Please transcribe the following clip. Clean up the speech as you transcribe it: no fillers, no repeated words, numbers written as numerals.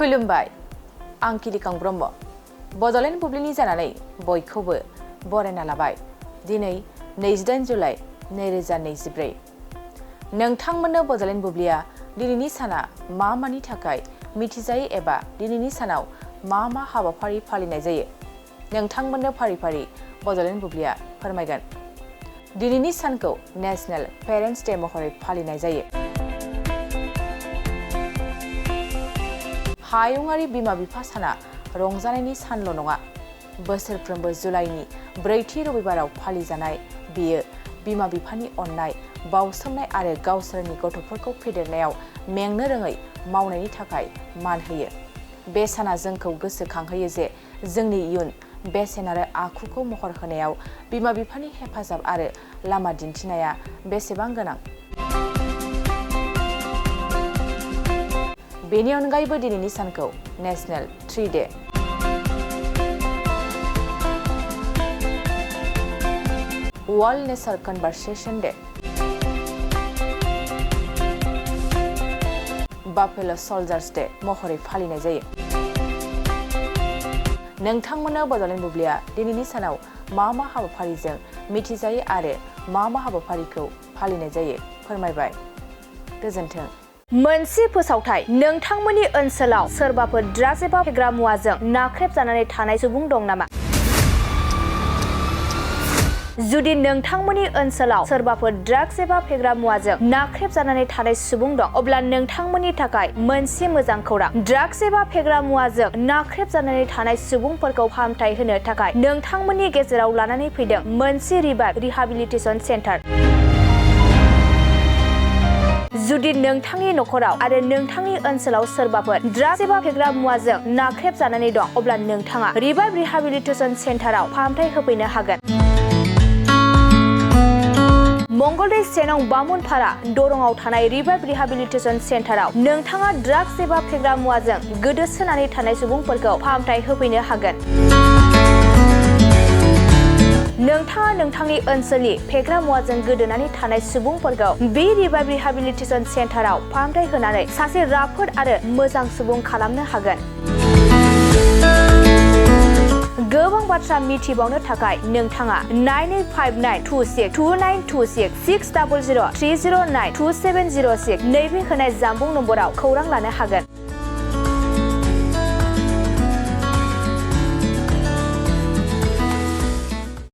खुलुमबाय आं किलिकां ब्रह्म बड'लेण्ड बुब्लिनि जानानै बयखौबो बरायना लाबाय दिनै 28 जुलाइ 2024 नोंथांमोननो बड'लेण्ड बुब्लिया दिनैनि साना मानि थाखाय मिथिजायो एबा दिनैनि सानाव मा हाबाफारि फालिनाय जायो नोंथांमोननो फारि फारि बड'लेण्ड बुब्लिया फोरमायगोन दिनैनि सानखौ नेशनेल पेरेन्ट्स डे महरै फालिनाय जायो हायुङारि बिमा बिफा साना रंजानायनि सानल' नङा बोसोरफ्रोमबो जुलाइनि 4थि रबिबाराव फालिजानाय बियो बिमा बिफानि अननाय बावसोमनाय आरो गावसोरनि गथ'फोरखौ फेदेरनायाव मेंनो रोङै मावनायनि थाखाय मान होयो बे साना जोंखौ गोसोखांहोयो जे जोंनि इयुन बेसेन आरो आखुखौ महर होनायाव बिमा बिफानि हेफाजाब आरो लामा दिन्थिनाया बेसेबां गोनां बेनि अनगायैबो दिनैनि सानखौ नेशनेल ट्री डे वर्ल्ड नेचार कनजारभेशन डे बाफेलो सल्जार्स डे महरै फालिनाय जायो नोंथांमोननो बड'लेण्ड बुब्लिया दिनैनि सानाव मा हाबाफारिजों मिथिजायो आरो मा हाबाफारिखौ फालिनाय जायो फोरमायबाय गोजोन्थों मोनसे फोसावथाय नोंथांमोननि ओनसोलाव सोरबाफोर ड्राग्स एबा फेग्रा मुवाजों नाख्रेबजानानै थानाय सुबुं दं नामा जुदि नोंथांमोननि ओनसोलाव सोरबाफोर ड्राग्स एबा फेग्रा मुवाजों नाख्रेबजानानै थानाय सुबुं दं अब्ला नोंथांमोननि थाखाय मोनसे मोजां खौरां ड्राग्स एबा फेग्रा मुवाजों नाख्रेबजानानै थानाय सुबुंफोरखौ फाहामथाय होनो थाखाय नोंथांमोननि गेजेराव लानानै फैदों मोनसे रिहेबिलिटेशन सेन्टार जुदि नोंथांनि नखराव आरो नोंथांनि ओनसोलाव सोरबाफोर ड्राग्स एबा फेग्रा मुवाजों नाख्रेबजानानै दं अब्ला नोंथाङा रिहेबिलिटेशन सेन्टाराव फाहामथाय होफैनो हागोन मंगलदै सेनं बामुनपारा दरंआव थानाय रिहेबिलिटेशन सेन्टाराव नोंथाङा ड्राग्स एबा फेग्रा मुवाजों गोदोसोनानै थानाय सुबुंफोरखौ फाहामथाय होफैनो हागोन नोंथाङा नोंथांनि ओनसोलनि फेग्रा मुवाजों गोदोनानै थानाय सुबुंफोरखौ बे रिहेबिलिटेशन सेन्टाराव फाहामथाय होनानै सासे राफोद आरो मोजां सुबुं खालामनो हागोन गोबां बाथ्रा मिथिबावनो थाखाय नोंथाङा 9859262926 60030927006 नैबे होनाय जानबुं नम्बराव खौरां लानो हागोन